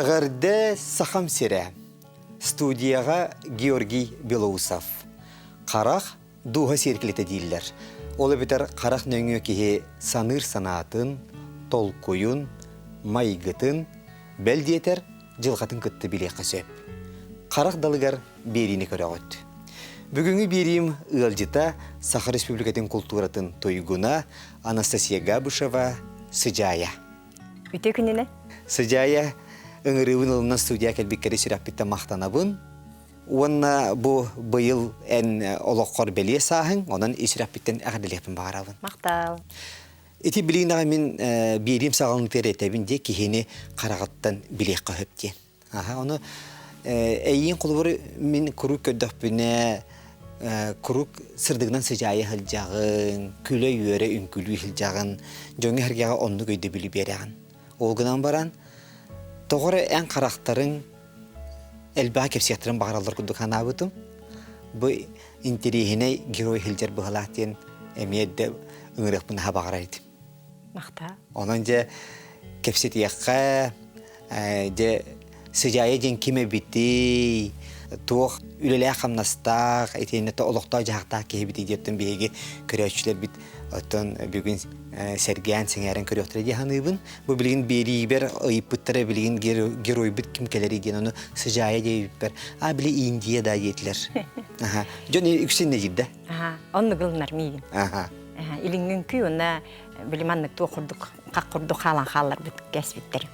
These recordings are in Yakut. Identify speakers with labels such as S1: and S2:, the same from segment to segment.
S1: Эҕэрдэ Сахам сирэ! Студияҕа Георгий Белоусов. Харах дууһа сиэркилэтэ дииллэр. Ол эбэтэр харах нөҥүө киһи саныыр санаатын, толкуйун, майгытын, бэл диэтэр, дьылҕатын кытта билиэххэ сөп. Харах далыгар биэриини көрөҕүт. Бүгүҥҥү биэриим ыалдьыта Саха Республикатын култууратын туйгуна Анастасия Габышева Сыдьаайа.
S2: Үтүө күнүнэ.
S1: Сыдьаайа ыҥырыыбын ылынан студия кэлбиккэри сүрэхпиттэн махтанабын. Уонна бу быйыл эн олоххор бэлиэ сааһыҥ, онон ис сүрэхпиттэн эҕэрдэлиэхпин баҕарабын.
S2: Махтал.
S1: Ити билиинэҕэ мин биэриим саҕаланыытыгар этэбин диэ киһини хараҕыттан билиэххэ сөп диэн. Аха, ону эйиин холобур мин куруук көрдөхпүнэ куруук сырдыгынан сыдьаайа сылдьаҕын, күлэ-үөрэ үҥкүлүү сылдьаҕын, дьоҥҥо-сэргэҕэ оннук өйдөбүлү биэрэҕин. Ол гынан баран, тоҕо эрэ эн харахтарыҥ элбэҕи кэпсиэхтэрин баҕараллар курдук санаабытым. Бу интэриэһинэй герой сылдьар быһалаах диэн эмиэ эрдэ ыҥырыахпын наһаа баҕарар этим.
S2: Махтаа.
S1: Онон дьэ кэпсэтиэххэ, дьэ Сыдьаайа диэн ким эбитий, туох үлэлээх-хамнастаах, итиэннэ олохтоох-дьаһахтаах киһи эбитий диэттэн биһиги көрөөччүлэрбит оттон бүгүн сэргээн, сэҥээрэн көрүөхтэрэ дии саныыбын. Бу билигин биэриибэр ыйыппыттара билигин геройбут ким кэлэрий диэн ону Сыдьаайа диэбиппэр, а били Индия да диэтилэр. Аха. Дьон үксүн не диир да?
S2: Аха, оннук ылынар миигин.
S1: Аха.
S2: Илиҥҥин күй уонна били маннык туох курдук хах курдук хаалан хаалларбыт кэспиттэр.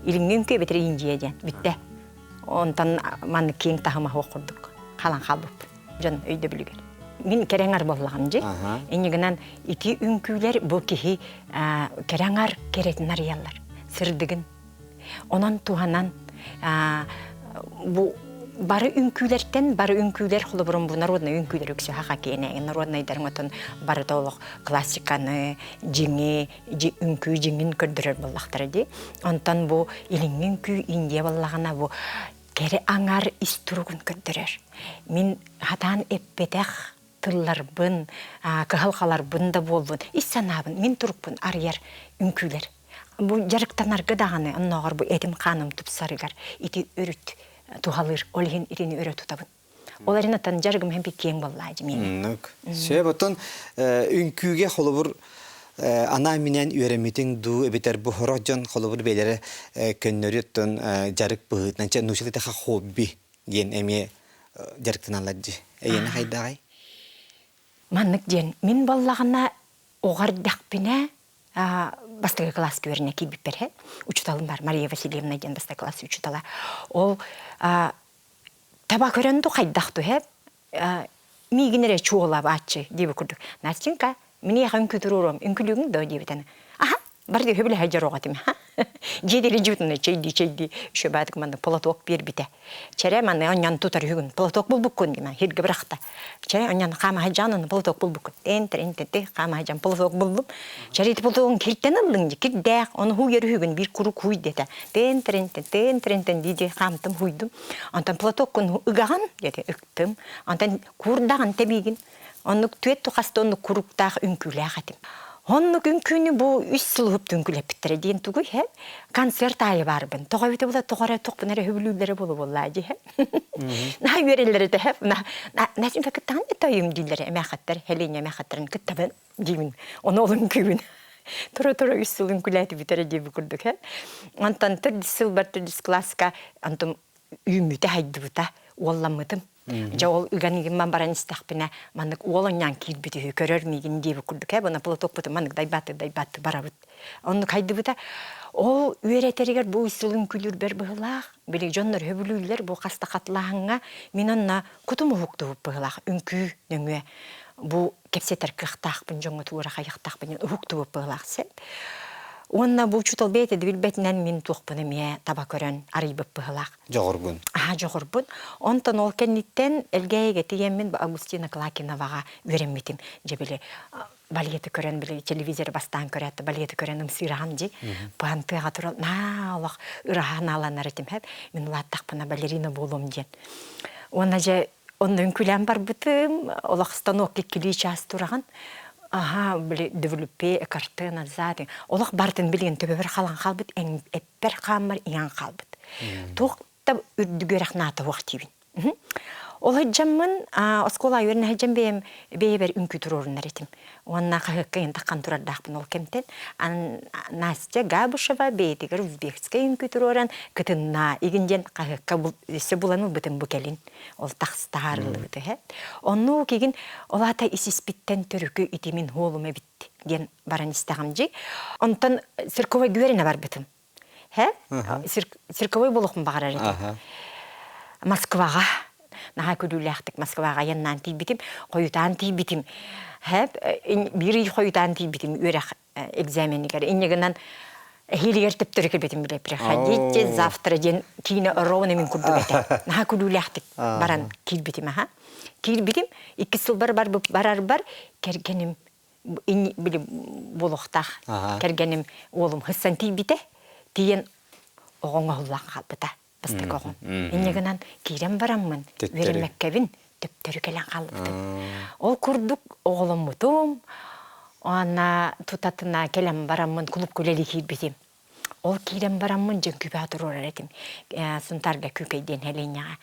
S2: Илиҥҥин күй эбэтэр Индия диэн бүттэ. Онтон маннык киэҥ таһыма суох курдук хаалан хаалбыппын дьон өйдөбүлүгэр. Мин кэрэҥар буоллаҕым дьи. Иннигинэн ити үҥкүүлэр бу киһи кэрэҥар кэрэтин арыйаллар, сырдыгын. Онон туһанан бу бары үҥкүүлэртэн бары үҥкүүлэр холобурун бу народнай үҥкүүлэр үксү хаха киэнэ народнайдарыҥ отон барыта олох классиканы дьиҥи үҥкүү дьиҥин көрдөрөр буоллахтара дии онтон бу илиҥҥи үҥкүү Индия буоллаҕына бу кэрэ аҥар ис туругун көрдөрөр мин хатаан эппэтэх тылларбын кыһалҕаларбын да буоллун ис санаабын мин турукпун арыйар үҥкүүлэр Бу дьарыктанарга даҕаны оннооҕор бу этим-хааным тупсарыгар ити өрүт туһалыыр. Ол иһин итини өрө тутабын. Ол эрин аттан дьарыгым иһин киэҥ буоллаа дьимиэнэ.
S1: Оннук. Сөп, оттон үҥкүүгэ холобур анаан-минээн үөрэммитиҥ дуу эбэтэр бу сорох дьон холобур бэйэлэрэ көннөрү оттон дьарык быһыытынан чэ нууччалыы эттэххэ хобби диэн эмиэ дьарыктаналлар дии. Эйиэнэ хайдаҕай?
S2: Маннык диэн мин буоллаҕына оҕо эрдэхпинэ бастакы кылааска үөрэнэ киирбиппэр иһэ учууталым бар Мария Васильевна диэн бастакы класс учуутала ол таба көрөн ду хайдах туһэ миигин эрэ чуолабааччы диэбит курдук Настенька миниэхэ үҥкүү туруоруом үҥкүлүүгүн да диэбитэн аха бары хөбүлэһэ дьоруоҕа этим дьиэдили дьиэтинэ чэйдии чэйдии еще баатык манна платок биэрбитэ Чэрэ маны онньон тутар үһүгүн платок булбуккун дима хиргэ бырахта. Чэрэ онньон хаамаһыдьаан платок булбуккун. Тен трен те хаамаһыдьаан платок буллум. Чэрэ ити платогун киртэн ыллыҥ дии кирдээх ону хууйар үһүгүн биир курук хууй диэтэ. Тен трен тен трен тен дии хаамтым хууйдум. Онтон платоккун ыгаҕын диэтэ ыктым. Онтон куурдаҕын тэбиигин. Оннук түөт тухаста оннук куруктаах үҥкүүлээх этим. Оннук үҥкүүнү бу үс сыл уһупту үҥкүүлэппиттэрэ диэн тугуй һэ? Концерт аайы баарбын. Тоҕо эбитэ була тоҕо эрэ тохпун эрэ сөбүлүүллэрэ буола буоллаа дии һэ. Наһаа үөрэллэр этэ һэ. Настенька кыттаҕын тойум дииллэр эмээхаттар, Хеленя эмээхаттарын кыттабын диибин. Ону ол үҥкүүбүн. Тура-тура үс сыл үҥкүүлээтибит эрэ диэбит курдук һэ. Онтон төрдүс сылбар төрдүс класска онтум үүммүтэ хайдыбыта уолламмытым. Дьэ ол ыган игимман баран истэхпинэ маннык уол онньаан киирбит үһү көрөр миигин диэбит курдук ээ буна платокпутун маннык дайбааты дайбааты барабыт. Оннук хайдыбыта. Ол үөрэтэригэр бу сылын күлүрбэр быһылаах били дьоннор сөбүлүүллэр бу хаста хатылааһыҥҥа мин онно кутум уһуктубут быһылаах үҥкүү нөҥүө бу кэпсэтэр кыахтаахпын дьоҥҥо туора хайыахтаахпын диэн уһуктубут быһылаах сеп. Уонна бу учуутал бэйэтэ да билбэтинэн мин туохпун эмиэ таба көрөн арыйбыт быһылаах.
S1: Дьоҕургун.
S2: Аһа дьоҕурбун. Онтон ол кэнниттэн Элгээйигэ тиийэммин Августина Клакиноваҕа үөрэммитим. Дьэ били балеты көрөн били телевизоры бастаан көрөөт балеты көрөн ымсыыраҕын дии. Пыһан тыаҕа туран наа олох ыраһаан ааланар этим хэп. Мин улааттахпына балерина буолуом диэн. Уонна дьэ онно үҥкүүлээн барбытым. Олох станок иккилии чаас тураҕын. Аха, били девелопе карты назад. Олох бартын билигин төбөбөр халан хаалбыт, эппэр хааммар иҥэн хаалбыт. Туох да үрдүгүөрэх наата суох диибин. Ол сылдьаммын оскуола үөрэнэ сылдьан бэйэм бэйэбэр үҥкүү туруорунар этим. Уонна хаһыакка таххан турардаахпын ол кэмтэн. Настя Габышева бэйэтигэр узбекскай үҥкүү туруоран кытынна игин диэн хаһыакка өссө булан ылбытым бу кэлин. Ол тахстаарыллыбыт үһэ. Оннук игин ол аата ис-испиттэн төрүкү итимин хуолум эбит диэн баран истэҕим дьи. Онтон цирковой үөрэнэ барбытым. Һэ? Цирковой буолуохпун баҕарар этим. Москваҕа наһаа күлүүлээхтик Москваҕа айаннаан тиийбитим, хойутаан тиийбитим. Һэ, биир ый хойутаан тиийбитим үөрэх экзаменигэр. Инньэ гынан эһиилигэр төптөрү кэлбитим билэ приходите завтра диэн киинэ ровно мин курдук этэ. Наһаа күлүүлээхтик баран киирбитим аха. Киирбитим, иккис сылбар барарбар кэргэним били буолуохтаах кэргэним уолум хыссан тиийбитэ тиийэн оҕоҥ оһоллоох хаалбыта бастакы оҕом инньэ гынан киирэн бараммын үөрэммэккэбин төптөрү кэлэн хаалбытым ол курдук оҕоломмутум уонна тутатына кэлэн бараммын кулуупка үлэлии киирбитим Ол киирэн бараммын дьэҥкүүбэҕэ туруорар этим. Сунтаарга Күүкэй диэн сэлиэнньэҕэ.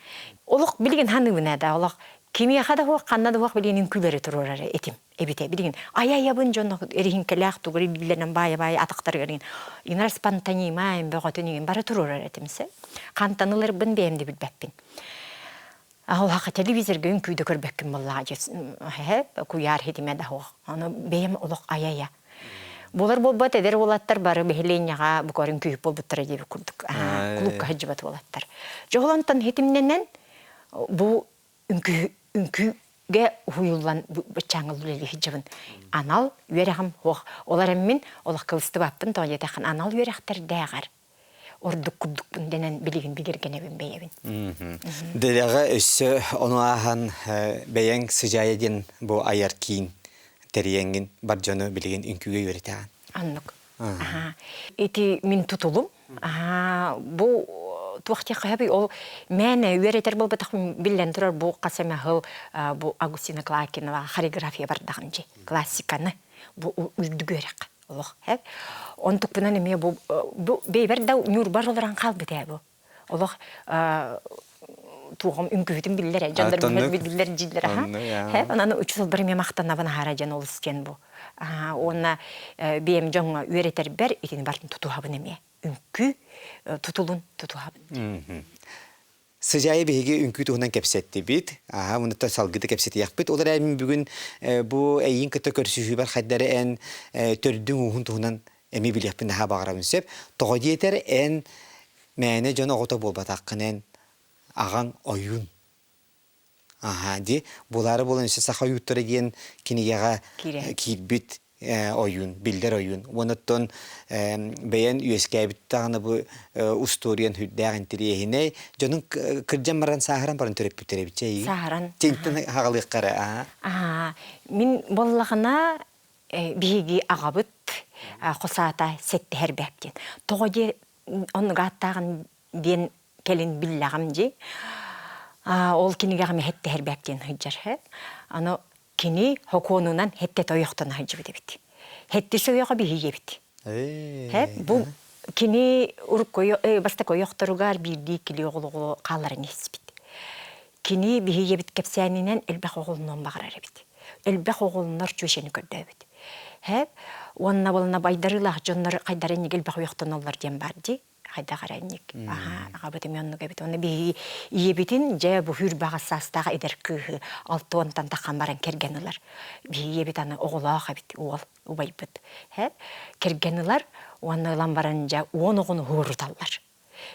S2: Олох билигин саныыбын ээ да, олох кимиэхэ да суох, ханна да суох билигин үҥкүүлэри туруорар этим эбитэ. Билигин айа-айабын дьон эриһиҥкэлээх тугу илиилэринэн баайа-баайа атахтарыгар иҥин инар спонтанима бөҕөтүн иҥин бары туруорар этим сэ. Хантан ыларбын бэйэм да билбэппин. Олохха телевизорга үҥкүүдэ көрбөккүн буоллаҕа дьэ куйаар ситимэ да суох. Ону бэйэм олох айа-айа. Буолар буолбат эдэр уолаттар бары нэһилиэнньэҕэ бу көрүҥ күүһүк буолбуттара диэбит курдук кулуупка сылдьыбат уолаттар. Дьэ ол онтон ситимнэнэн бу үҥкүү үҥкүүгэ уһуйуллан быччааҥҥа үлэлии сылдьабын. Анал үөрэҕим суох. Ол эрэн мин олох кыбыстыбаппын тоҕо диэтэххин анал үөрэхтэрдээҕэр ордук курдукпун дэнэн билигин бигэргэнэбин бэйэбин.
S1: Дэлэҕэ өссө ону ааһан бэйэҥ Сыдьаайа диэн бу айар киин тэрийэҥҥин бар дьону билигин үҥкүүгэ үөрэтэҕин.
S2: Оннук. Ити мин тутулум. Бу туох диэххэ ол мээнэ үөрэтэр буолбатах биллэн турар бу хас эмэ сыл бу Агустина Клакинова хореография бардаҕын дьи классиканы бу үрдүк үөрэххэ олох һэп онтукпунан эмиэ бу бу бэйбэр да ньуурбар олорон хаалбыт ээ бу олох туоҕум үҥкүүтүн биллэр дьоннор биллэр дииллэр аха һэп онон учууталбар эмиэ махтанабын аһара дьон олус диэн бу уонна бэйэм дьоҥҥо үөрэтэрбэр итини бартын тутуһабын эмиэ үҥкүү тутулун тутуһабын
S1: Сыдьаайы биһиги үҥкүү туһунан кэпсэттибит. Аһа, мунуттан салгыта кэпсэтиэхпит. Ол эрээри мин бүгүн бу эйиин кытта көрсүһүүбэр хайдары эн төрдүҥ ууһун туһунан эмиэ билиэхпин наһаа баҕарабын сөп. Тоҕо диэтэр эн мээнэ дьон оҕото буолбатаххын эн аҕаҥ ойуун. Аһа, ди буолаары буолан өссө саха ойууттара диэн кинигэҕэ киирбит ойуун, биллэр ойуун. Уонна оттон бэйэн үөскээбит даҕаны бу устуоруйан сүрдээх интэриэһинэй. Дьонуҥ кырдьан баран сааһыран баран төрөппүттэр эбит чэй.
S2: Сааһыран.
S1: Тинтэн хаҕалыахха эрэ.
S2: Аа, мин буоллаҕына биһиги аҕабыт хосаата сэттэһэр бэп диэн. Тоҕо диэ оннук ааттааҕын диэн кэлин биллэҕим дии. Ол кинигэҕэ хэттэһэр бэп диэн сылдьар. Аны кини хокуонунан хэтте тойохтон сылдьыбыт эбит. Хэттис ойоҕо биһиги эбит. Бу кини урукку бастакы ойохторугар биирдии кили оҕолоҕу хаалларан испит. Кини биһиги эбит кэпсээнинэн элбэх оҕолонуон баҕарар эбит. Элбэх оҕолонор чүөчэни көрдөөбүт. Хэп уонна болна байдарыылаах дьоннор хайдара инник элбэх ойохтоноллор диэн бар дии. Хайдах эрэ инник аһаа аҕабыт эмиэ оннук эбит уонна биһиги ийэбитин дьэ бу сүүрбэҕэ саастаах эдэр кыыһы алтыонтан таххан баран кэргэн ылар биһиги ийэбит аны оҕолоох эбит уол убайбыт һэ кэргэн ылар уонна ылан баран дьэ уон оҕону уһууруталлар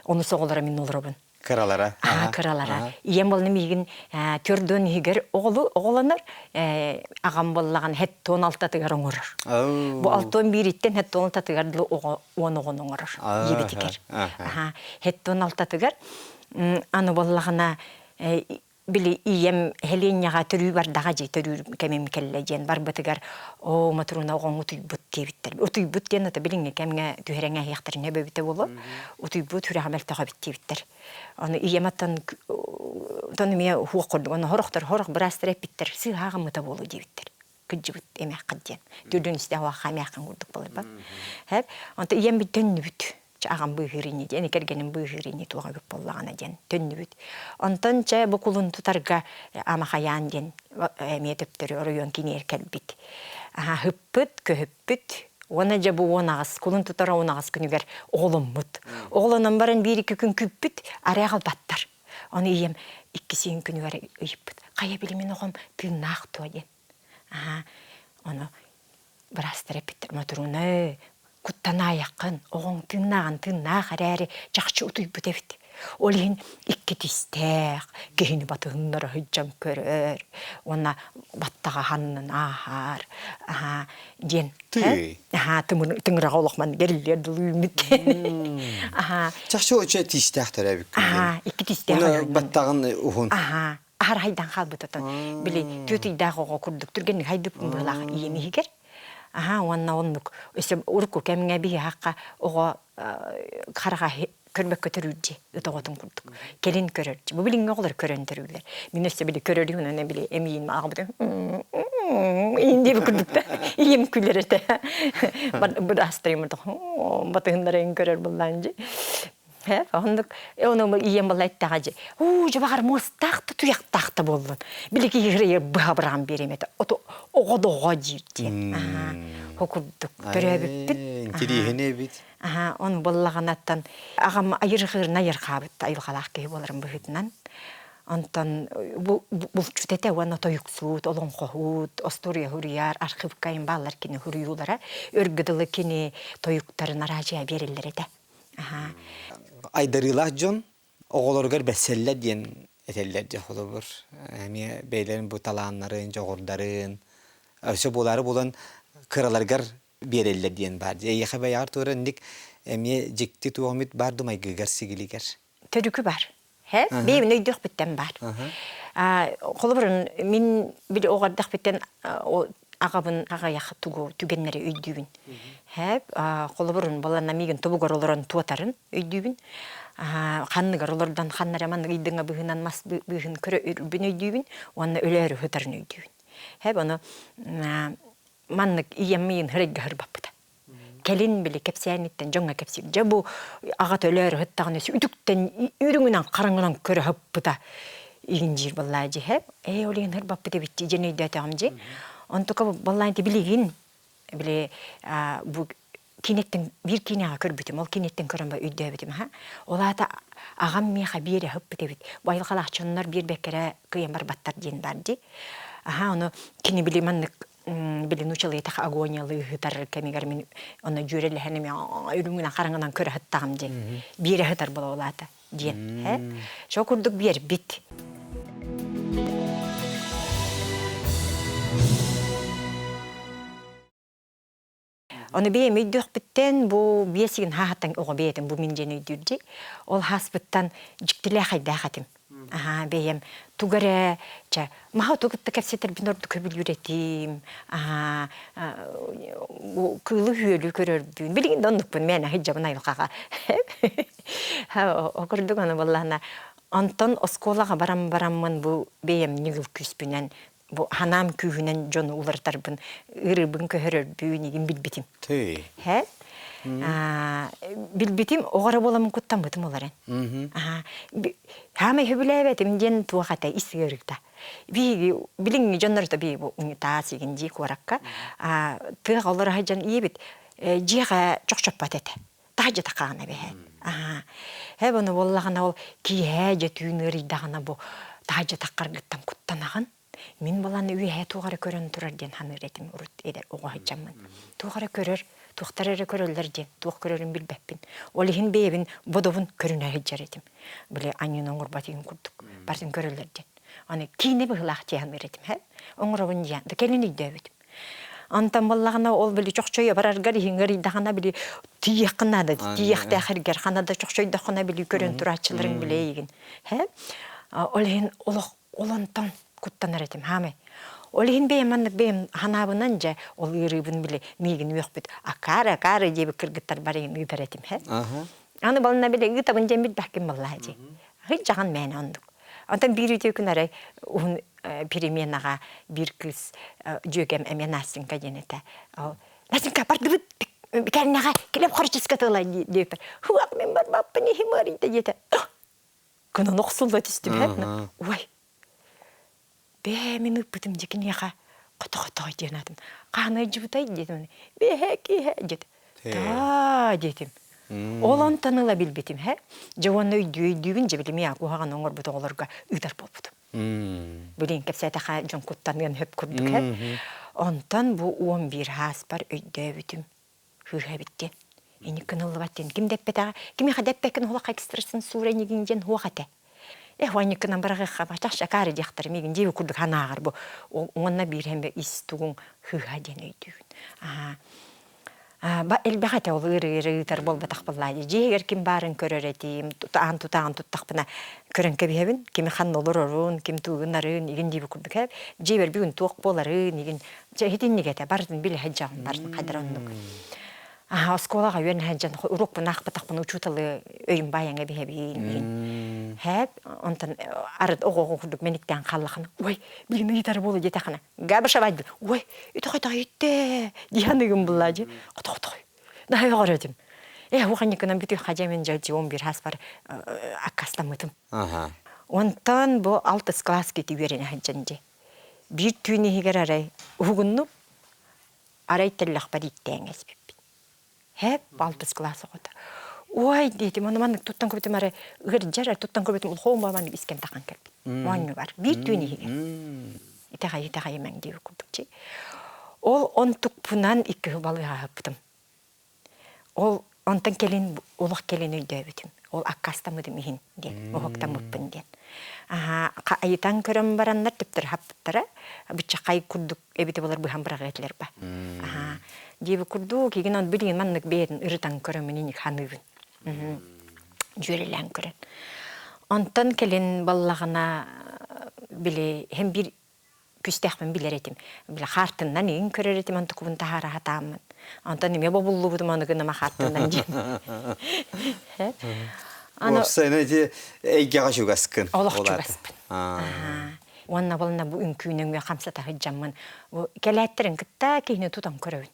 S2: онус оҕолоро мин олоробун
S1: Кыралара.
S2: Аа, кыралара. Ийэм буолла миигин төрдүөн иһигэр оҕолу оҕолонор, аҕам буоллаҕын хеттуон алтатыгар оҥорор. Бу алтуон биириттэн хеттуон алтатыгар дылы оҕо уон оҕону оҥорор ийэбитигэр. Хеттуон алтатыгар аны буоллаҕына били ийэм Хелиэнньэҕэ төрүү бардаҕа дии төрүүр кэмим кэллэ диэн барбытыгар оо Матруна оҕоҥ утуйбут диэбиттэр утуйбут диэн ата билиҥҥи кэмҥэ түһэрэҥ аһыахтарын өбөбүтэ буолуо утуйбут сүрэҕэ мөлтөх эбит диэбиттэр ону ийэм аттан тон эмиэ уһуох курдук ону хорохтор хорох быраастар эппиттэр сыыһа аҕыммыта буолуо диэбиттэр. Кыдьыбыт эмээххин диэн. Түрдүн истэ хуахха эмээххин курдук боларбат. Хэп. Онто ийэм бит төннүбүт. Аҕам быыһыыр ини диэн, кэргэним быыһыыр ини туох эбит буоллаҕына диэн төннүбүт. Онтон чэ бу кулун тутарга Амахайаан диэн эмиэ төптөрү оройуон киниэр кэлбит. Аха ыппыт, көһүппүт. Уонна дьэ бу 18, кулун тутар 18 күнүгэр оҕоломмут. Оҕолонон баран биир-икки күн күүппүт, арай аҕалбаттар. Ону ийэм иккисиин күнүгэр ыйыппыт. Хайа били мин оҕом тыыннаах дуо диэн. Аха, ону быраастар эппиттэр, Мотуруна, куттанаайаххын, оҕоҥ тыыннааҕын тыыннаах эрээри чахчы утуйбут эбит. Ол иһин икки тистээх, киһини батыһыннара сылдьан көрөр уонна баттаҕа ханнын ааһар аһаа диэн
S1: Тыый.
S2: аһаа тыҥыраҕа олох маннык эриллиэр дылы үүммүт аһаа
S1: Чахчы очо тиистээх төрөөбүккүн диэн.
S2: аһаа икки тистээх
S1: Уна
S2: ойоҕунан
S1: баттаҕын уһун.
S2: аһаа аһар хайдан хаалбыт отон били түөрт ыйдаах оҕо курдук түргэнник хайдыппын быһыылаах ийэм иһигэр аһаа уонна оннук өссө урукку кэмҥэ биһиэхэ оҕо хараҕа көрбөккө төрүүр дии ыт оҕотун курдук кэлин көрөр дии бу билиҥҥи оҕолор көрөн төрүүллэр мин өссө били көрөрүм онон били эмиийин ааҕабытым иин диэбит курдук да ийэм күлэр этэ быраастарым батыһыннарайын көрөр буллаан дии оннук ону ийэм была эттэҕэ дии уу дьэ баҕар муостаах да туйахтаах да буоллун били киһи быһа быраҕан биэриэм этэ ото оҕо да оҕо диир диэн ол курдук төрөөбүппүт
S1: Интириэһинэй эбит.
S2: Аһаа, он буоллаҕынаттан аҕам айырҕыырын айырҕаабыт айылҕалаах киһи буоларын быһыытынан. Онтон бу булчут этэ уонна тойуксуут, олоҥхоһут, остуоруйа суруйар, архыыпка бааллар кини суруйуулара. Өргө дылы кини тойуктарын араадьыйа биэрэллэр этэ. Аһаа.
S1: Айдарыылаах дьон оҕолоругар бэрсэллэр диэн этэллэр дьэ холобур эмиэ бэйэлэрин бу талааннарын, дьоҕурдарын өссө буолаары буолан кыраларыгар биэрэллэр диэн баар. Эйиэхэ бэйэҕэр туора инник эмиэ дьикти туох эмит баар ду майгыгар-сигилигэр?
S2: Төрүкү бар. Һэ? Бэйэбин өйдүөхпүттэн баар. Холобурун мин били оҕо эрдэхпиттэн аҕабын аҕыйах тугу түгэннэри өйдүүбүн. Һэ? Холобурун баланна миигин тобугар олорон туотарын өйдүүбүн. Ханныгар олордон ханна эрэ маннык ыйдыҥа быһыынан мас быыһын көрө өйдүүбүн уонна өлөөрү сытарын өйдүүбүн. Һэ, ону маннык ийэм миигин һырайга һырбаппыта. Кэлин били кэпсээниттэн дьоҥҥо кэпсиир. Дьэ бу аҕата өлөөрү сыттаҕына үтүктэн үрүҥүнэн хараҥынан көрө сыппыта игин диир баллаа дьиһэ. Ээ ол иһин һырбаппыт эбит дии дьэн өйдөөтөҕүм дии. Онтука баллаан билигин били бу киинэттэн биир киинэҕэ көрбүтүм. Ол киинэттэн көрөн ба өйдөөбүтүм аха. Ол аата аҕам миэхэ биэрэ сыппыт эбит. Бу айылҕалаах дьоннор биэрбэккэрэ кыайан барбаттар диэн баар дии. Аха ону кини били маннык били нуучалыытах агониялыы ыһытар кэмигэр мин онно дьүөрэлэһэн эмиэ үрүҥүнэн хараҥынан көрө сыттаҕым диэн биэрэ сытар буолаата диэн э Шо курдук биэрбит Ону бэйэм өйдүөхпүттэн бу биэс игин хааһаттан оҕо бэйэтин бу мин диэн өйдүүр дии. Ол хааспыттан дьиктилээх айдаах этим. Аһаа бэйэм тугу эрэ чэ маһа оту кытта кэпсэтэрбин ордук көбүлүүр этим. Аһаа кыылы-үөлү көрөрбүн. Билигин да оннукпун мээнэ сылдьабын айылҕаҕа. Ол курдук аны буоллаҕына онтон оскуолаҕа баран бараммын бу бэйэм ньыгыл күүспүнэн бу ханаам күүһүнэн дьону уларытарбын, ыарыыбын көһөрөрбүн игин билбитим.
S1: Түй.
S2: Һэ? Билбитим оҕо эрэ буоламмын куттаммытым ол эрэн. Хаамай сөбүлээбэтим диэн туох этэ ис ыарыыта. Биһиги билиҥҥи дьоннорто би бу унитаз игин дии куоракка тыаҕа олоро сылдьан ийэбит дьиэҕэ чохчоппот этэ. Таһырдьа тахаана эбэһээт. Ээ буну буоллаҕына ол киэһээ дьэ түүн ыарыйдаҕына бу таһырдьа таххаргыттан куттанаҕын. Мин балан үөһээ туох эрэ көрөн турар диэн саныыр этим урут эдэр оҕо сылдьаммын. Туох эрэ көрөр, туохтар эрэ көрөллөр диэн туох көрөрүн билбэппин. Ол иһин бэйэбин бодобун көрүнэ сылдьар этим. Били аньыыны оҥорбот иһин курдук барытын көрөллөр диэн. Аны киинэ быһыылаах дии саныыр этим. Оҥоробун диэн. Да кэлин өйдөөбүтүм. Онтон буоллаҕына ол били чохчойо бараргар иһиҥҥэр ыйдаҕына били тиийиэххин наада тиийиэхтээх эргэр хана да чохчойдоххуна били көрөн турааччыларыҥ билэ эйигин һэ ол иһин олох ол онтон куттанар этим хаамай ол иһин бэйэм маннык бэйэм ханаабынан дьэ ол ыарыыбын били миигин үөхпүт акаары акаары диэбит кыргыттар барыгын ыытар этим һэ аны балына били ыытабын диэн билбэккин баллаа дии сылдьаҕын мээнэ оннук онтон биир үтүө күн арай уһун. переменаҕа биир кыыс дьүөгэм эмиэ Настенька диэн этэ. Ол Настенька бардыбыт кэрнэҕэ килэп хорчуска тыла диэппэр хуак мин барбаппын иһим ыарыйда диэтэ. Кынын охсулла түстүм ой Бээ, мин ыыппытым дьэ киниэхэ хото-хотой диэн аатым. Хаһан ыалдьыбытай диэтим. Бэһэ киэһэ диэтим. Таа диэтим. Ол онтон ыла билбитим һэ. Дьэ уонна өйдүү өйдүүбүн дьэ билим я куһаҕан оҥорбут оҕолорго ыытар буолбутум. Билин кэпсээтэхэ дьон куттаныан хөп курдук һэ. Онтон бу 11 ааспар өйдөөбүтүм. Кыыһа эбит диэн. Инник гыныллыбат диэн ким да эппэтэҕэ. Кимиэхэ да эппэккин уһулахха экстрасенсура инигин диэн суох этэ. Эх, уанньыккынан быраҕыахха бачах шакаары диэхтэрэ миигин дьиэбит курдук санааҕар бу уонна биир эмэ ис тугуҥ хыыһа диэн өйдүүгүн. Аа ба элбэх этэ ол ыарыы ыытар буолбатах буоллаа дии. Дьиэ иһигэр ким баарын көрөр этим, аан тутааҕын туттахпына көрөн кэбиһэбин, кими ханна олорорун, ким тугун-нарын, игин диэбит курдук ээ. Дьиэбэр бүгүн туох буоларын, игин Дьэ, итинник этэ, барытын билэ сылдьаҕын, барытын хайдара оннук. Аха, оскуолаҕа үөрэнэ сылдьан урукпун аахпатахпын учууталы өйүм баайаҥа биһэбиин иһин. Һээп, онтон арыт оҕо-оҕо курдук мэниктээн хааллахына, ой, билин ыйытара буолуо диэтэххинэ, Габышевай ой, үтөхөтөҕө иттээ, дии саныыгын буллаа дии, хотохотоҕой. Наһаа өҕөр этим. Э, уханньыкынан бүтү хадьа мен дьэ он бир хаспар аккастаммытым. Онтон бу алтыс класс кити үөрэнэ сылдьан дии. Биир түүн иһигэр арай уһугуннум, арай тэллэхпэр ииттээн кэспиппин. Һээп, алтыс кылаас оҕото. Ой диэтим, ону маннык туттан көрбүтүм арай ыырдьар, арай туттан көрбүтүм улхуом маннык искэн тахан кэлбит. Моонньугар биир түүн иһигэр. Итэҕэй, итэҕэйимэҥ диэбит курдук чи. Ол онтукпунан икки сыл балыыһаһыппытым. Ол онтон кэлин олох кэлин өйдөөбүтүм. Ол аккаастаммытым иһин диэн, уһуктаммыппын диэн. Аһаа, айытан көрөн бараннар төптөрү хаппыттара, быччахай курдук эбитэ болар быһан быраҕыа этилэр ба. Аһаа, диэби курдук, игин он билигин маннык бэйэтин ырытан көрөммүн иник ханыыбын. Дьүөрэлээн көрөн. Онтон кэлин баллаҕына били һэм биир күстээхпин билэр этим. Били хаартыннан иин көрөр этим онтукубун таһаара сатааммын. Онтон эмиэ бобуллубутум ону гыныма хаартыннан диэн.
S1: Аны Уопсайынан ити эйгэҕэ чугаскын.
S2: Олох чугаспын. Уонна буолна бу үҥкүү нөҥүө хамсата сылдьаммын кэлээттэрин кытта киһини тутан көрөбүн.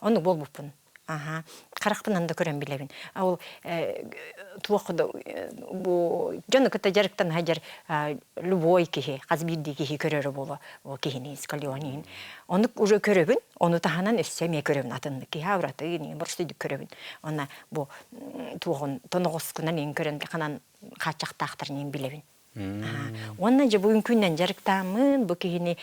S2: Оннук буолбуппун. Аха. Харахпынан да көрөн билэбин. Ол туох да бу дьону кытта дьарыктан сылдьар любой киһи, хас биирдии киһи көрөрө буолуо ол киһини сколиониин. Ону уже көрөбүн, ону таһынан өссө эмиэ көрөбүн атыннык киһи авраты боростуйдук көрөбүн. Онна бу туоҕун тоноҕоскунан иин көрөн ханан хааччахтаахтарын иин билэбин. Уонна дьэ бу үҥкүүнэн дьарыктааммын, бу киһини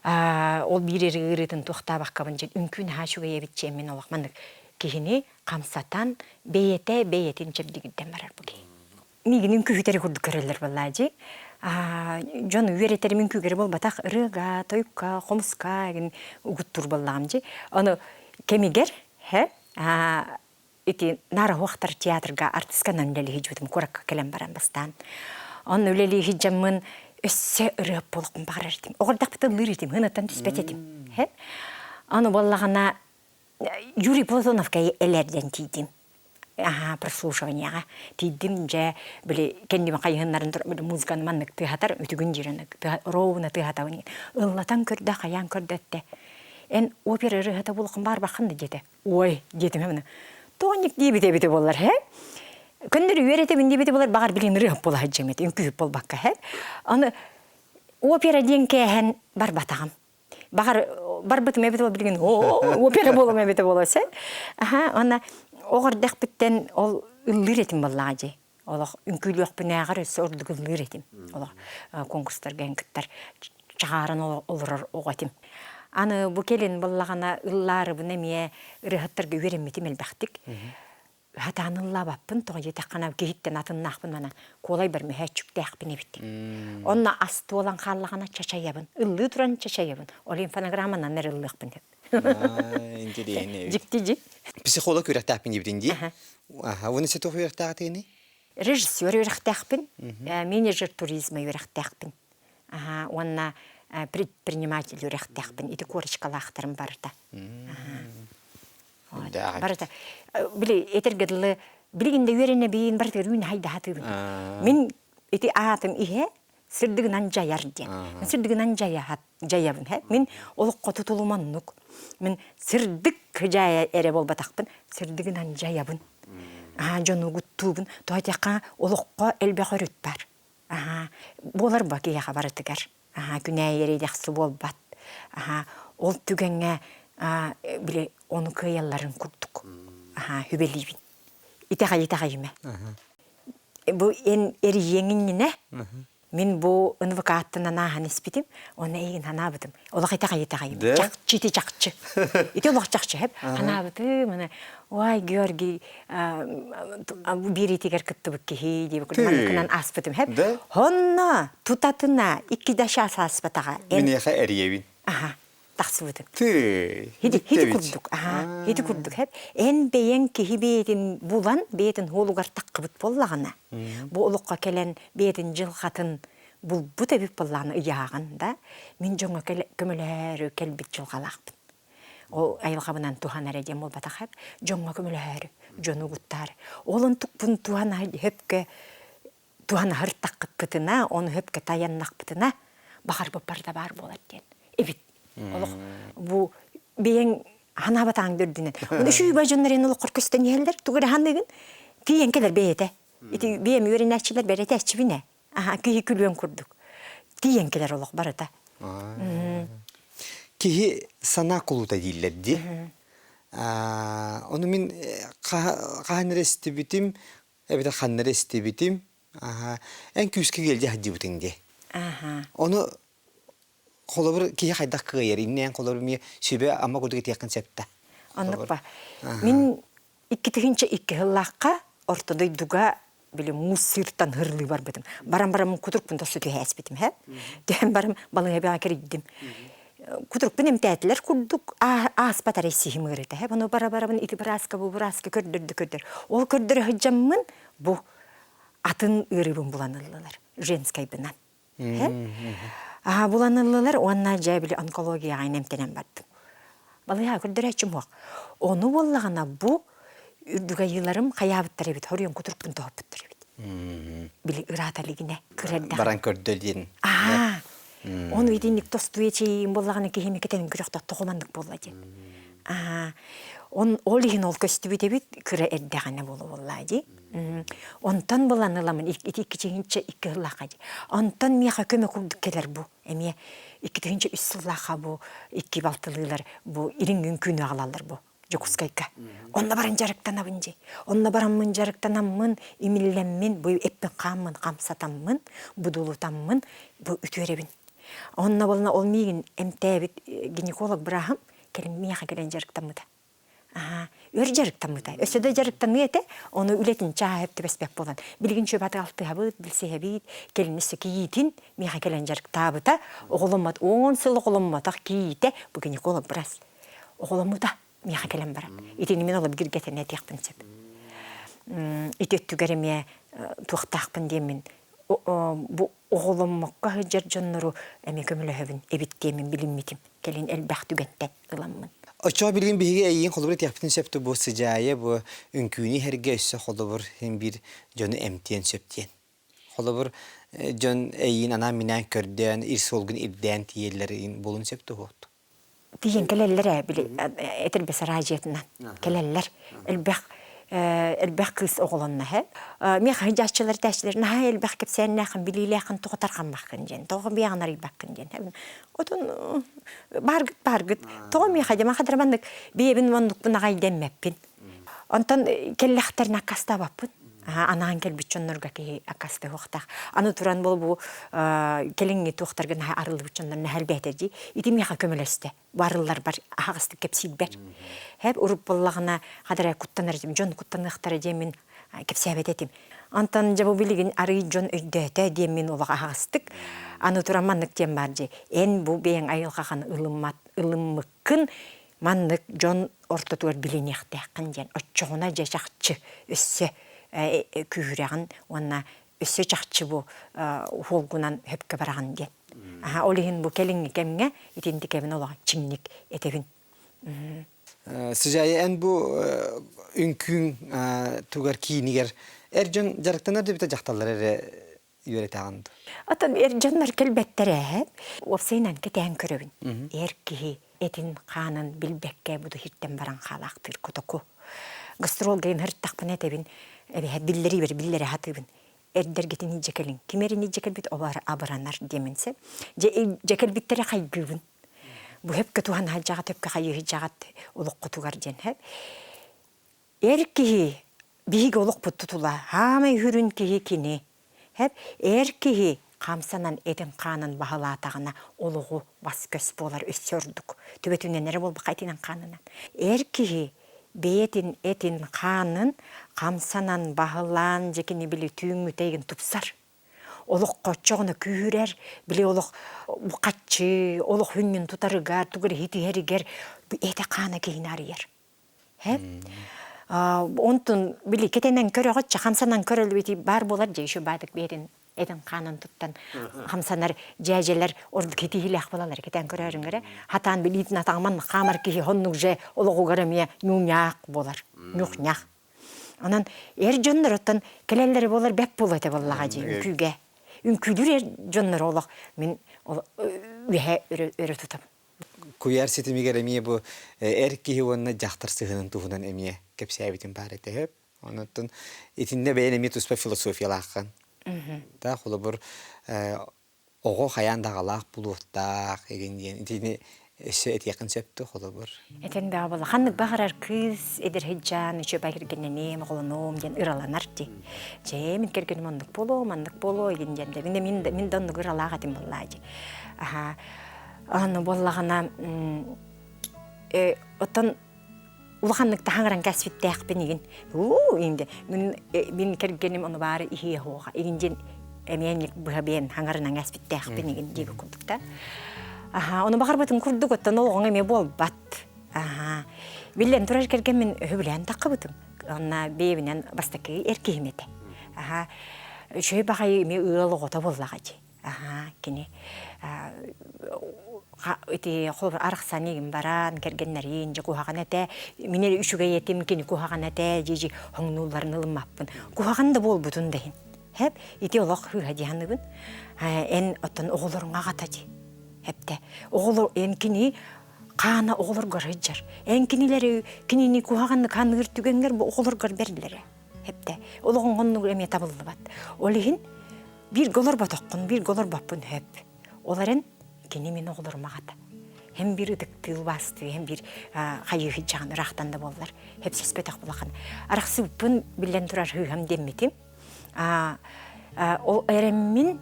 S2: ол биир ыарыытын туохтаабаккабын дьэ үҥкүү наһаа үчүгэй эбит диэммин олох маннык киһини хамсатан бэйэтэ бэйэтин чэбдигирдэн барар бу киһи. Миигин үҥкүүһүтэри курдук көрөллөр буоллаа дии. Дьон үөрэтэрим үҥкүүгэри буолбатах ырыага, тойукка, хомуска игин угуттуур буоллаҕым дии. Ону кэмигэр һэ ити Наараһуохтар театрга артысканан үлэлии сылдьыбытым куоракка кэлэн баран бастаан. Онно үлэлии сылдьаммын өссө ырыа буолуохпун баҕарар этим. Оҕордахпыт ыллыыр этим, һынаттан түспэт этим. Аны буоллаҕына Юрий Платоновка элэрдэн тиийдим. Аха, прослушиванияҕа тиийдим дьэ били кэннибин хайыһыннарын музыканы маннык тыаһатар үтүгүн дьиэрэн ровно тыаһатабын ыллатан көрдө хайаан көрдөттө эн опера ырыаһыта буолуоххун баарбаххын да диэтэ Ой, диэтим эмне. Тоник диэбит эбитэ буоллар, һэ? Көннөрү үөрэтэбин диэбитэ буоллар, баҕар билигин ырыаһыт буола сылдьыам этэ, үҥкүүһүт буолбакка, һэ? Аны опера диэн кээһэн барбатаҕым. Баҕар барбытым эбитэ буоллар билигин опера буолуом эбитэ буолуо, сэ? Аха, уонна оҕо эрдэхпиттэн ол ыллыыр этим буоллаҕа дии. Олох үҥкүүлүөхпүнээҕэр өссө ордук ыллыыр этим. Олох конкурстарга эн кыттар чаҕааран олорор оҕо этим. Аны бу кэлин буоллаҕына ыллаарыбын эмиэ ырыаһыттарга үөрэммитим элбэхтик. Сатаан ыллаабаппын, тоҕо диэтэххинэ киһиттэн атыннаахпын манан куолайбар мөһөөччүктээхпин эбит. Онно ас туолан хааллаҕына чачайабын. Ыллыы туран чачайабын. Ол иһин фонограмманан эрэ ыллыахпын сөп.
S1: Интэриэһинэй.
S2: Дьикти дьи.
S1: Психолог үөрэхтээхпин диэбитин дии. Аха, уонна сэ туох үөрэхтээхтиний?
S2: Режиссер үөрэхтээхпин, менеджер туризма үөрэхтээхпин. Аха, уонна предприниматель үөрэхтээхпин. Ити корочкалаахтарым барыта. Барыта. Били этэргэ дылы билигин да үөрэнэбин, барытыгар үүнэ хайдаһатыыбын. Мин ити аатым иһэ. Сырдыгынан дьайар диэн. Мин сырдыгынан дьайаһат дьайабын һэ. Мин олоххо тутулум оннук. Мин сырдык дьайа эрэ буолбатахпын, сырдыгынан дьайабын. Аа дьону угуттуубун. Тоҕо диэххэ олоххо элбэх өрүт бар. Аа буолар ба киһиэхэ барытыгар. Аа күнээйи эрэйдэхси буолбат. Аа ол түгэҥҥэ аа били ону кыайалларын курдук. Аа сүбэлиибин. Итэҕэй итэҕэйимэ. Бу эн эрийиэҥ иннинэ мин бу НВК-аттынан ааһан испитим, уонна эйигин санаабытым. Олох итэҕэй-итэҕэйим. Чахчы ити чахчы. Ити олох чахчы хэп. Санаабытым, аны, ой, Георгий биэриитигэр кыттыбыт киһи диэбит курдук манныкынан ааспытым хэп. Онно тутатына икки да чаас ааспатаҕа.
S1: Миниэхэ эрийэбин.
S2: Аха. Тахсыбытым.
S1: Тыый,
S2: Ити, ити курдук, аха, ити курдук хэп. Эн бэйэҥ киһи бэйэтин булан, бэйэтин хуолугар таххыбыт буоллаҕына, бу олоххо кэлэн бэйэтин дьылҕатын булбут эбит буоллаҕына ыйааҕын да, мин дьоҥҥо көмөлөһөөрү кэлбит дьылҕалаахпын. Ол айылҕабынан туһан эрэ диэн буолбатах хэп. Дьоҥҥо көмөлөһөөрү, дьону угуттаары. Ол онтукпун туһана хөпкө туһанаһыртахпытына, ону хөпкө тайаннахпытына, баҕарбыппар да баар буолар диэн эбит. Олох бу бэйэҥ ханаабатааҥ да үрдүнэн. Оны үчүгэй дьоннор эн олоххор көстөн иһэллэр, тугу эрэ ханыгын, тиийэн кэлэр бэйэтэ. Ити бэйэм үөрэнээччилэр бэрэтээччибин ээ. Аха, киһи күлүөн курдук. Тиийэн кэлэр олох барыта.
S1: Киһи санаа кулута дииллэр дии. Ону мин хаһан эрэ истибитим, эбэтэр ханна эрэ истибитим аха эн күүскэ киэлдьэ сылдьыбытыҥ дии ону холобур киһи хайдах кыайар иннээн холобур эмиэ сүбэ ама курдук этиэххин сөп да
S2: Оннук ба. Мин 2002 сыллаахха орто дойдуга били муус сыыртан хырлыы барбытым. Баран баран кутурукпун тосу түһээспитим һэ. Түһэн баран балыыһабаҕа кирийдим. Кутурукпун эмтээтилэр курдук ааспат эрэ сиһим ыарыта. Ону бара-барабын ити бырааска бу бырааска көрдөрдө көрдөр. Ол көрдөрө сылдьаммын бу атын ыарыыбын булан ыллылар женскайбынан. Аа булан ыллылар уонна дьэ били онкологияҕа эмтэнэн бардым. Балыыһа көрдөрөөччүм суох. Ону буоллаҕына бу үрдүк айыыларым хайаабыттар эбит, хоруйан кутурукпун тоһуппуттар эбит. Били ыраата илигинэ кыра эрдэҕинэ.
S1: Баран көрдө диэн.
S2: Аа Ону итинник тосту эчэйиим буоллаҕына киһини кэтэн күрэх тоҕо маннык буолла диэн. Аа он ол иһин ол көстүбүт эбит кыра эрдэҕинэ буола буоллаа дии. Онтон булан ыламын ити икки икки сыллаахха дии. Онтон миэхэ көмө курдук кэлэр бу эмиэ 2003 сыллаахха бу икки балтылыылар бу ириҥ үҥкүүнү аҕалаллар бу Дьокуускайга. Онно баран дьарыктанабын дии. Онно бараммын дьарыктанаммын, имиллэммин, бу эппин хааммын хамсатаммын, будулутаммын, бу үтүөрэбин. Онно буолна ол миигин эмтээбит гинеколог бырааһым кэлин миэхэ кэлэн дьарыктаммыта. Аа, өр дьарыктаммыта. Өссө да дьарыктаныа этэ, ону үлэтин чааһа түбэспэт буолан. Билигин чүөбаты алтыһабыт, билсиһэбит, кэлин өссө кийиитин миэхэ кэлэн дьарыктаабыта. Оҕоломмот, 10 сыл оҕоломмотох кийиитэ бу гинеколог быраас. Оҕоломмута миэхэ кэлэн баран. Итини мин олох бигэргэтэн этиэхпин сөп. Ити өттүгэр эмиэ туохтаахпын диэммин бу оҕоломмокко сылдьар дьоннору эмиэ көмөлөһөбүн эбит диэммин билиммитим. Кэлин элбэх түгэнтэн ыламмын.
S1: Оччоҕо билигин биһиги эйиин холобур этиэхпитин сөп бу сыдьаайа бу үҥкүүнү иһэргэ өссө холобур син биир дьону эмтиэн сөп диэн. Холобур дьон эйиин анаан-минээн көрдөөн ир суолгун ирдээн тиийэллэр буолун сөп туһуохту.
S2: Тиийэн кэлэллэр ээ, били этэрбэс араадьыйатынан кэлэллэр. Элбэх элбэх кыыс оҕолонно һэ. Миэхэ сылдьааччылар этээччилэр наһаа элбэх кэпсээннээххин, билиилээххин тоҕо тарҕаммаккын диэн, тоҕо биэҕин арыйбаккын диэн. Отон бааргыт бааргыт, тоҕо миэхэ диэн, хадара маннык бэйэбин оннукпун аҕай дэммэппин. Онтон кэллэхтэринэ аккаастаабаппын. Анаан кэлбит дьоннорго киһи аккаастыахтаах. Аны туран бол бу кэлиҥҥи туохтарга наһаа арыллыбыт дьоннор наһаа элбээтэ дии. Ити миэхэ көмөлөстө. Бу арылларбар аһаҕастык кэпсиирбэр. Хэп уруп буоллаҕына хадара куттанар этим, дьон куттаныахтара диэн мин кэпсээбэт этим. Онтон дьэ бу билигин арый дьон өйдөөтө диэн мин олох аһаҕастык аны туран маннык диэн баар дии. Эн бу бэйэҥ айылҕаҕын ылыммат ылыммыккын маннык дьон ортотугар билиниэхтээххин диэн оччоҕуна дьэ чахчы өссө күүһүрэҕин уонна өссө чахчы бу уһуолгунан хөпкө бараҕын диэн. Аха ол иһин бу кэлиҥҥи кэмҥэ итинтикэбин олох чиҥник этэбин.
S1: Сыдьаайа эн бу үҥкүүҥ тугар киинигэр эр дьон дьарыктанар да эбитэ дьахталлар эрэ. үөрэтэҕин дуо?
S2: Оттон эр дьоннор кэлбэттэр ээ. Уопсайынан кэтээн көрөбүн. Эр киһи этин хаанын билбэккэ буду иһиттэн баран хаалаахтыыр котоку. Гастролга ыҥыртахпына этэбин, эбэһээт биллэрии биллэрэ сатыыбын. Эрдэргитин илдьэ кэлиҥ. Ким эрин илдьэ кэлбит олор абыранар диэмин сөп. Дьэ, дьэ кэлбиттэрэ хайгыыбын. Бу хөпкө туһан сылдьаҕыт, хөпкө хайыы сылдьаҕыт олоххутугар диэн сөп. Эр киһи биһиги олохпут тутула, хаамай үрүн киһи кини. Хэп эр киһи хамсанан этин-хаанын баһылаатаҕына олоҕу бас-көс буолар өссө ордук. Төбөтүнэн эрэ буолбакка этинэн-хаанынан. Эр киһи бэйэтин этин-хаанын хамсанан баһылаан дьэ кини били түүҥҥүтэ игин тупсар. Олоххо оччоҕуна күүһүрэр, били олох хаччы, олох хүннүн тутарыгар, тугу эрэ итиһэригэр этэ-хаана киһини арыйар. Онтун били кэтэнэн көрөҕүт хамсанан көрөлүбүт баар буолар дьэ еще баадык биэрин этин хаанын туттан хамсанар дьээдьэлэр ордук итиһилээх буолалар кэтээн көрөөрүҥ эрэ хатаан билиитин атаҕыман хаамар киһи оннук же олоҕугар эмиэ ньуҥньаах буолар ньухньах онон эр дьоннор оттон кэлэллэрэ буолар бэт буолуо этэ буоллаҕа дии үҥкүүгэ үҥкүүлүүр эр дьоннор олох мин үөһэ өрө тутабын
S1: Куйаар ситимигэр эмиэ бу эр киһи уонна дьахтар сыһыанын туһунан эмиэ кэпсээбитим баар этэ сөп. Онон итиннэ бэйэн эмиэ туспа философиялааххын. Да, холобур, оҕо хайаан да аҕалаах булуохтаах игин диэн итини өссө этиэххин сөп дуо холобур?
S2: Этэн бөҕө буолла. Ханнык баҕарар кыыс эдэр сылдьан үчүгэй кэргэннэниэм, оҕолонуом диэн ыраланар дии. Дьэ, мин кэргэним оннук буолуо, маннык буолуо игин диэн. Мин мин мин да оннук ыралаах этим буоллаа дии. Аха. Аны буоллаҕына оттон улаханнык таһаҥыран кэспиттээхпин игин. Уу инде мин мин кэргэним ону баары иһиэ хуоха игин диэн эмиэ быһа биэн хаҥарынан кэспиттээхпин игин диэби курдук да. Аха, ону баҕарбытын курдук оттон олоҕуҥ эмиэ буолбат. Аха. Биллэн турар кэргэммин өһүбүлээн таххыбытым. Онна бэйэбинэн бастакы эр киһим этэ. Аха. Үчүгэй баҕайы эмиэ ыал оҕото буоллаҕа дии. Аһаа, кини ити холобур арахсан игин баран кэргэннэриин дьэ куһаҕан этэ мин эрэ үчүгэй этим кини куһаҕан этэ дии хоҥнуулларын ылыммаппын куһаҕан да буолбутун да иһин хэп ити олох хыыһа дии саныыбын эн оттон оҕолоруҥ аҕата дии хэптэ оҕолор эн кини хаана оҕолоргор сылдьар эн кинилэри кинини куһаҕаннык ханыыр түгэҥҥэр бу оҕолоргор бэриллэрэ хэптэ олоҕуҥ оннук эмиэ табыллыбат ол иһин Бииргэ олорботоххун, бииргэ олорбоппун сөп. Ол эрэн кини мин оҕолорум аҕата. Һэм биир ытыктыы убаастыы, һэм биир хайыы сылдьаҕын ыраахтан да буоллар, хэпсэспэтэх улахан. Арахсыбыппын биллэн турар сыыһам диэммитим. Ол эрэммин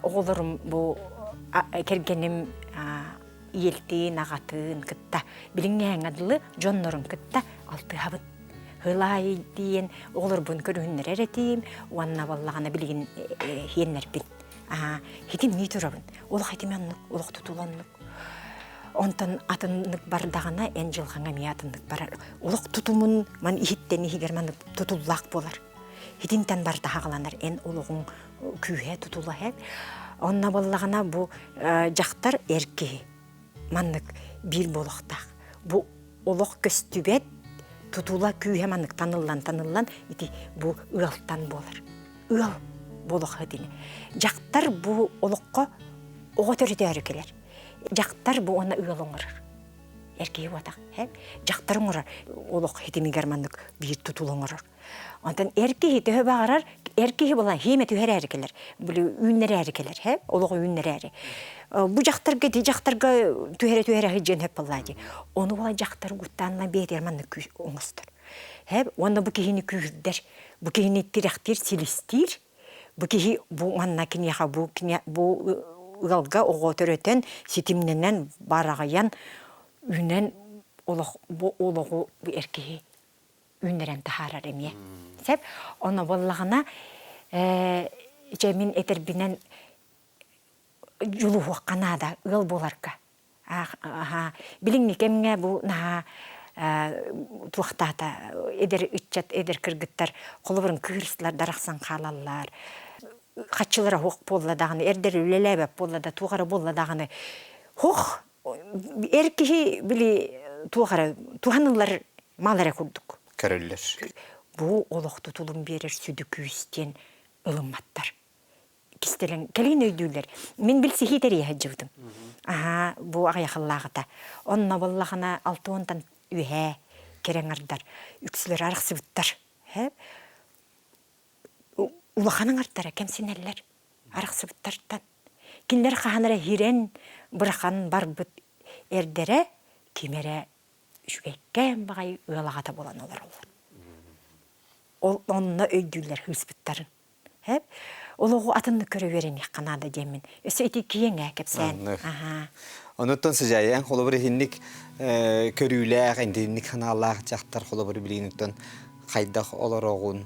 S2: оҕолорум бу кэргэним ийэлтиин, аҕатын кытта билиҥҥээҥҥэ дылы дьоннорун кытта алтыһабын. Һылаай диэн оҕолорбун көрүһүннэрэр этим уонна буоллаҕына билигин иһиэннэрбин. Аа, хитимнии турабын. Олох этим оннук, олох тутул оннук. Онтон атыннык бардаҕына эн дьылҕаҥ эмиэ атыннык барар. Олох тутумун ман иһиттэн иһигэр маннык тутуллаах буолар. Хитинтэн барда хаҕаланар эн олоҕуҥ күүһэ тутула һэп. Онно буоллаҕына бу дьахтар эр киһи маннык биир буолуохтаах. Бу олох көстүбэт тутула күүһэ маннык таныллан таныллан ити бу ыалтан буолар. Ыал буолуох итини. Дьахтар бу олоххо оҕо төрөтөөрү кэлэр. Дьахтар бу уонна ыал оҥорор. Эр киһи буотах. Дьахтар оҥорор. Олох хитимигэр маннык биир тутул оҥорор. Онтон эр киһи төһө баҕарар эр киһи буолан хиимэ түһэрээри кэлэр, били үүннэрээри кэлэр, һэ, олоҕу үүннэрээри. Бу дьахтарга ити дьахтарга түһэрэ-түһэрэ сылдьан сөп буоллаа дии. Ону буолан дьахтар угуттаанынан бэйэтигэр маннык күүс оҥостор. Һэ, уонна бу киһини күүһүрдэр, бу киһини тирэхтиир, силистиир. Бу киһи бу манна киниэхэ бу киниэ бу ыалга оҕо төрөтөн, ситимнэнэн, бараҕайан, үүнэн олох бу олоҕу бу эр киһи үүннэрэн таһаарар эмиэ. Сөп. Ону буоллаҕына, дьэ мин этэрбинэн дьулуһуохха наада ыал буоларга. Аха билиҥҥи кэмҥэ бу наһаа туохтаата эдэр ыччат, эдэр кыргыттар холобурун кыырсылар дарахсан хаалаллар. Хаччылара суох буолла даҕаны, эрдэр үлэлээбэт буолла да, туох эрэ буолла даҕаны. Һох эр киһи били туох эрэ туһаныллар мал эрэ курдук.
S1: Көрөллөр.
S2: Бу олох тутулун биэрэр сүдү күүс диэн ылымматтар. Кистэлэҥ кэлин өйдүүллэр. Мин билсиһии тэрийэ сылдьыбытым. Аһаа, бу аҕыйахыллааҕыта. Онно буоллаҕына алтыонтан үөһээ кэрэҥ ардар үксүлэр арахсыбыттар. Улахан аҥардара кэмсинэллэр арахсыбыттартан. Кинилэр хаһан эрэ иһирэн, бырахан барбыт эрдэрэ ким эрэ үчүгэйкээн баҕайы ыал аҕата буолан олороллор. Ол онно өйдүүллэр кыыспыттарын. Һэп олоҕу атыннык көрө үөрэниэххэ наада диэммин. Өссө ити киэҥ ээ кэпсээн. Аһаа.
S1: Онуттан сыдьаайан холобур итинник көрүүлээх, интинник санаалаах дьахтар холобур билигин хайдах олороҕун?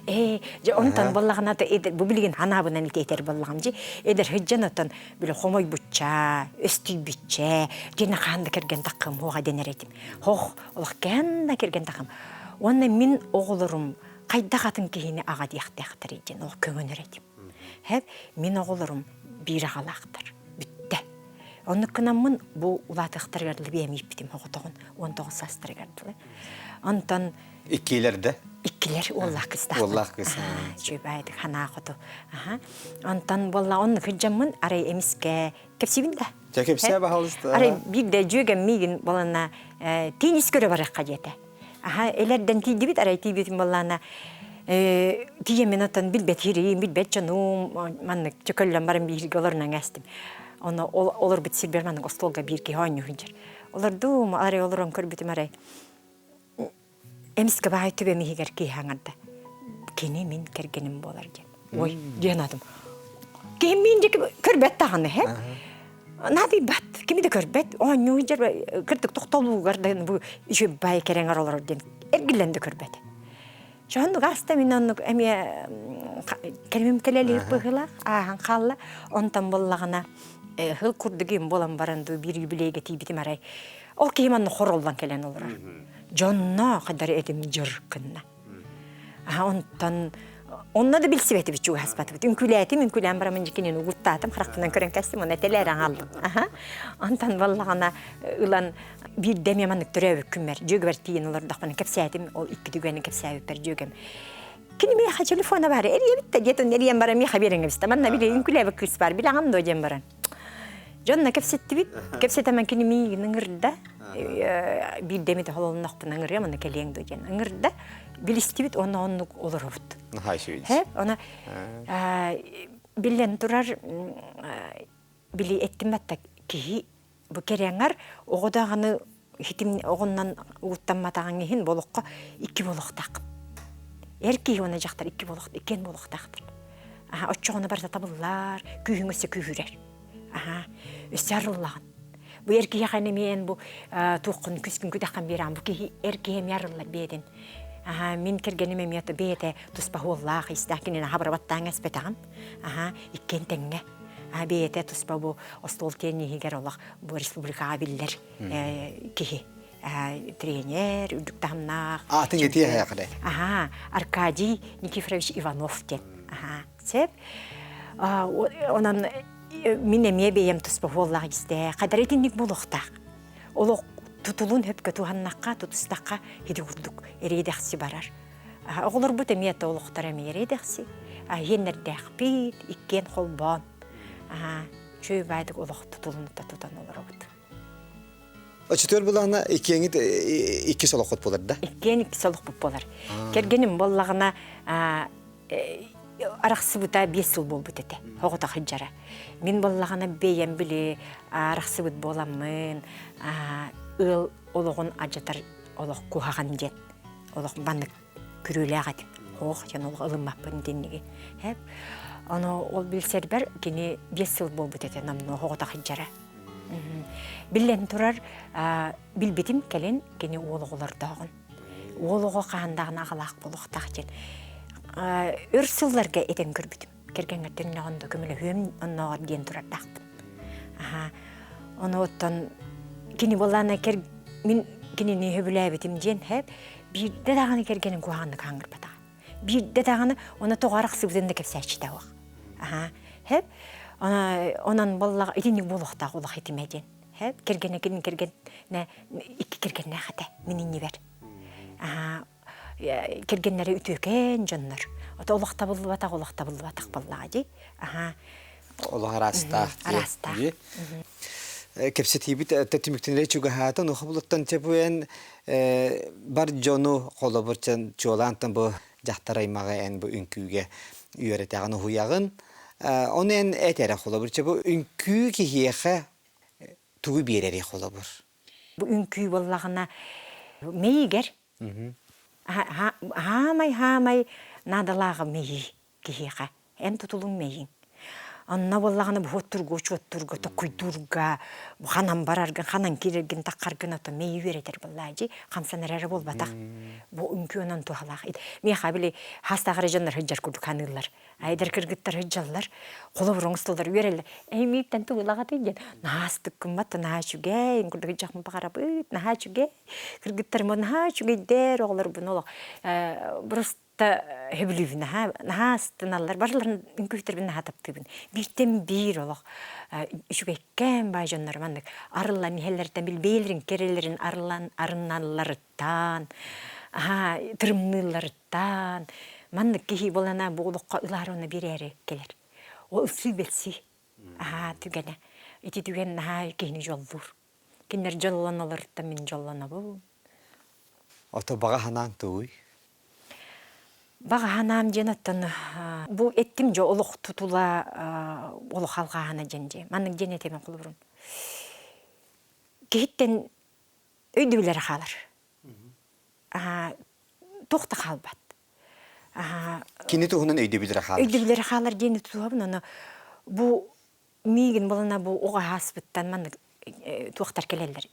S2: Ээ, дьэ онтон буоллаҕына бу билигин ханаабынан итиэтэр буоллаҕым дьи эдэр сылдьан оттон били хомойбучча, өстүйбүччэ, дьиэнэ хаан да кэргэн таххым хуоҕа дэнэр этим. Хох, олох кээн да кэргэн таххым. Уонна мин оҕолорум хайдах атын киһини аҕа диэхтээхтэрий диэн ол көҥөнөр этим. Хэп, мин оҕолорум биир аҕалаахтар. Бүттэ. Оннук гынаммын бу улаатыахтарыгар дылы бэйэм ииппитим оҕотоҕун 19 саастарыгар дылы. Онтон
S1: Иккилэр да?
S2: Иккилэр уоллаах кыыстаах.
S1: Уоллаах кыыс.
S2: Үчүгэй ханаа хоту. Онтон буолла оннук сылдьаммын арай эмискэ кэпсиибин да.
S1: Дьэ кэпсээ баһалыста.
S2: Арай биирдэ дьүөгэм миигин буоланна тиинис көрө барыахха диэтэ. Аха элэрдэн тиийдибит арай тиийбитим буоллаана тиийэммин оттон билбэт сирим, билбэт дьонум маннык чөкөллөн баран бииргэ олорунан ээстим. Ону олорбут сирбэр маннык остуолга биир киһи оонньуу сылдьар. Олордум, арай олорон көрбүтүм арай эмискэ баай түбэм иһигэр киһи аҥарда. Кини мин кэргэним буолар диэн. Ой, диэн атым. Киһим мин диэки көрбөт даҕаны, һэ? Наадыйбат, кими да көрбөт. Оонньуу дьэр кырдык тохтолуугар да бу үчүгэй баай кэрэҥэр олорор диэн эргиллэн да көрбөт. Чоһоннук ааста мин оннук эмиэ кэлимим кэлэлиир быһыылаах ааһан хаалла. Онтон буоллаҕына хыл курдук им буолан баран дуу биир юбилейга тиийбитим арай. Ол киһим онно хороллон кэлэн олорор. Дьонно хайдар этим дьыр гынна. Онтон онно да билсибэтибит чугаһаспатыбыт. Үҥкүүлээтим, үҥкүүлээн бараммын дьикинин угуттаатым, харахпынан көрөн кэстим, уонна тэлээрэн хааллым. Онтон баллаҕана ылан биирдэ эмиэ маннык төрөөбүт күммэр дьүөгэбэр тиийэн олордохпуна кэпсээтим, ол икки түгэни кэпсээбиппэр дьүөгэм кини миэхэ телефона баар эрийэбит да диэт эрийэн баран миэхэ биэрэн кэбистэ манна били үҥкүүлээбит кыыс баар билэҕин дуо диэн баран Дьонно кэпсэттибит. Кэпсэтэмэн кини миигин ыҥырда. Биирдэ эмит холоннохпун ыҥырыам, аны кэлиэҥ дуо диэн ыҥырда. Билистибит уонна оннук олоробут.
S1: Наһаа
S2: Она биллэн турар били эттим батта киһи бу кэрэҥэр оҕо даҕаны хитим оҕоннон угуттамматаҕыҥ иһин болоххо икки болохтаах. Эр киһи уонна дьахтар икки болох иккиэн болохтаахтар. Аха оччоҕуна барыта табыллар, күүһүҥ өссө күүһүрэр. Аха өссө арыллаҕын. Бу эр киһиэхэ эмиэ эн бу туоххун күскүн күтэххин биэрэҕин бу киһи эр киһи эмиэ арыллар бэйэтин. Аха мин кэргэним эмиэ бэйэтэ туспа уоллаах истээх кинини хабырабаттаан эспэтэҕим. Аха иккиэн тэҥҥэ. А бэйэтэ туспа бу остуол тенниһигэр олох бу республикаҕа биллэр киһи тренер, үрдүк таһымнаах.
S1: Аатын этиэ эһээхэ
S2: Аха, Аркадий Никифорович Иванов диэн. Аха, сөп. Онон мин эмиэ бэйэм туспа буоллаах истэ. Хадара итинник буолуохтаах. Олох тутулун хөпкө туһаннахха, тутустахха ити курдук эриэдэхси барар. Оҕолорбут эмиэ олохтор эмиэ эриэдэхси. Иэннэрдээхпит, иккиэн холбоон. Үчүгэй баайдык олох тутулун тутан олоробут.
S1: Очутуор булаана иккиэҥит иккис олоххут буолар да?
S2: Иккиэн иккис олохпут буолар. Кэргэним буоллаҕына арахсыбыта биэс сыл буолбут этэ. Оҕото сылдьара. Мин буоллаҕына бэйэм били арахсыбыт буоламмын ыал олоҕун алдьатар олох куһаҕан диэн олох маннык күрүөлээх этим. Ох, дьон олох ылыммаппын динниги. Хэп. Ону ол билсэрбэр кини биэс сыл буолбут этэ номнуо оҕото сылдьара. Биллэн турар, билбитим кэлин кини уол оҕолордооҕун. Уол оҕо хаһан даҕаны аҕалаах буолуохтаах диэн. Өр сылларга этэн көрбүтүм. Кэргэҥҥэр төннөҕүн да көмөлөһүөм оннооҕор диэн турардаахпын. Аха. Ону оттон кини буоллаана кэр мин кинини сөбүлээбитим диэн хэп биирдэ даҕаны кэргэнин куһаҕаннык хаҥырбатаҕа. Биирдэ даҕаны оны тоҕо арахсыбытын да кэпсээччитэ суох. Аха. Хэп. Онон буоллаҕа итинник буолуохтаах улах итимэ диэн. Хэп. Кэргэнэ кини кэргэнэ икки кэргэннээх этэ мин иннибэр. Аха. Кэргэннэрэ үтүөкэн дьоннор. Ото олох табыллыбатах, олох табыллыбатах буоллаҕа дии. Аха.
S1: Олох араастаах.
S2: Араастаах.
S1: Кэпсэтиибит түмүктэнэрэ чугаһаата. Онуоха булуттан чэпуэн бар дьону холобур чуолаантан бу дьахтар аймаҕы эн бу үҥкүүгэ үөрэтэҕин уһуйаҕын. Ону эн эт эрэ холобур бу үҥкүү киһиэхэ тугу биэрэрий холобур?
S2: Бу үҥкүү буоллаҕына мэйигэр хаамай-хаамай наадалааҕа мэйии киһиэхэ. Эн тутулуҥ мэйиҥ. Онно буоллаҕына буһуоттурга, учуоттурга, токкуйдуурга, ханан бараргын, ханан киирэргин, таххаргын ото мэйии үөрэтэр буоллаа дии. Хамсанар эрэ буолбатах. Бу үҥкүү онон туһалаах. Миэхэ били хаастаах эрэ дьоннор сылдьар курдук саныыллар. Айдар кыргыттар сылдьаллар, холобур оҥостоллор үөрэллэр. Эймииттэн тугулаҕатый диэн наһаа астыккыммат, наһаа үчүгэй, курдук дьахмын баҕарабыт, наһаа үчүгэй. Кыргыттарым наһаа үчүгэйдэр, оҕолорбун олох просто сөбүлүүбүн, наһаа наһаа астыналлар. Барыларын үҥкүүһүттэрбин наһаа таптыыбын. Бииртэн биир олох үчүгэйкээн баай дьоннор маннык арыллан иһэллэртэн билбээлэрин кэрэлэрин арыллан арыналларыттан аһаа тырымныылларыттан Таан, маннык киһи буолана бу олоххо ылаары уонна биэрээри кэлэр. Ол ылсыы-бэлсии аһаа түгэнэ. Ити түгэн наһаа киһини дьоллуур. Кинилэр дьоллонолоруттан мин дьоллонобун.
S1: Ото баҕа санааҥ тугуй?
S2: Баҕа санаам диэн оттон бу эттим дьо олох тутула олох алҕааһына диэн дии. Маннык диэн этэмин холобурум. Киһиттэн өйдөбүл эрэ хаалар. Туох да хаалбат.
S1: Кини туһунан өйдөбүллэрэ хаалар.
S2: Өйдөбүллэрэ хаалар диэни тутуһабын ону бу миигин буолана бу оҕо ааспыттан маннык туохтар кэлэллэр.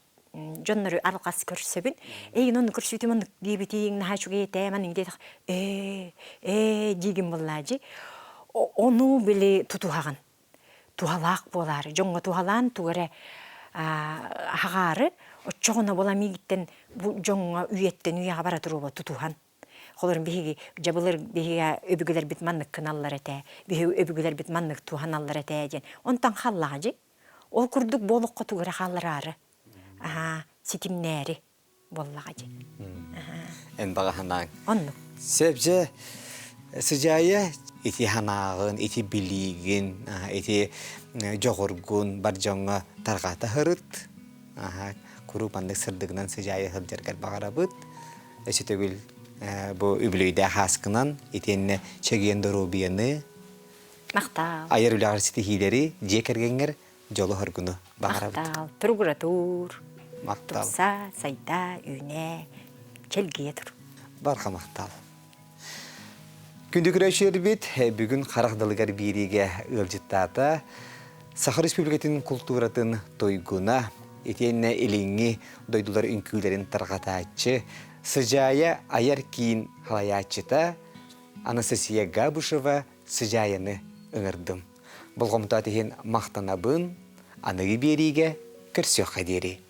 S2: Дьоннору арҕас көрсөбүн. Эйин онну көрсүүтүм оннук диэбитиҥ наһаа үчүгэй этэ маннык диэтэх ээ ээ диигин буоллаа дии. Ону били тутуһаҕын. Туһалаах буолаары, дьоҥҥо туһалаан тугу эрэ аһаҕаары, оччоҕуна була миигиттэн бу дьоҥҥо үйэттэн үйэҕэ бара туруоба тутуһан. Холорун биһиги дьэ былыр биһиги өбүгэлэрбит маннык гыналлар этэ, биһиги өбүгэлэрбит маннык туһаналлар этэ диэн. Онтон халлаҕа дьи. Ол курдук бу олоххо тугу эрэ хааллараары, аһаа, ситимнээри буоллаҕа дии.
S1: Эн баҕа санааҥ.
S2: Оннук.
S1: Сөп дьэ, Сыдьаайа ити санааҕын, ити билиигин, ити дьоҕургун бар дьоҥҥо тарҕата сырыт. Куруук маннык сырдыгынан сыдьаайа сылдьаргар баҕарабыт. Өссө төгүл бу үбүлүөйдээх ааскынан итиэннэ чэгиэн доруобуйаны,
S2: Махтал.
S1: айар үлэҕэр ситиһиилэри дьиэ кэргэҥҥэр дьолу-соргуну баҕарабыт.
S2: Махтал. Туругуратуур.
S1: Махтал.
S2: Тупса, сайда, үүнэ, чэлгийэ тур.
S1: Барха махтал. Күндү көрөөччүлэрбит, бүгүн харах далыгар биэриигэ ыалдьыттаата Саха Республикатын култууратын туйгуна, итиэннэ илиҥҥи дойдулар үҥкүүлэрин тарҕатааччы, Сыдьаайа айар киин салайааччыта Анастасия Габышева Сыдьаайаны ыҥырдым. Болҕомтоот иһин махтанабын, аныгы биэриигэ көрсүөххэ диэри.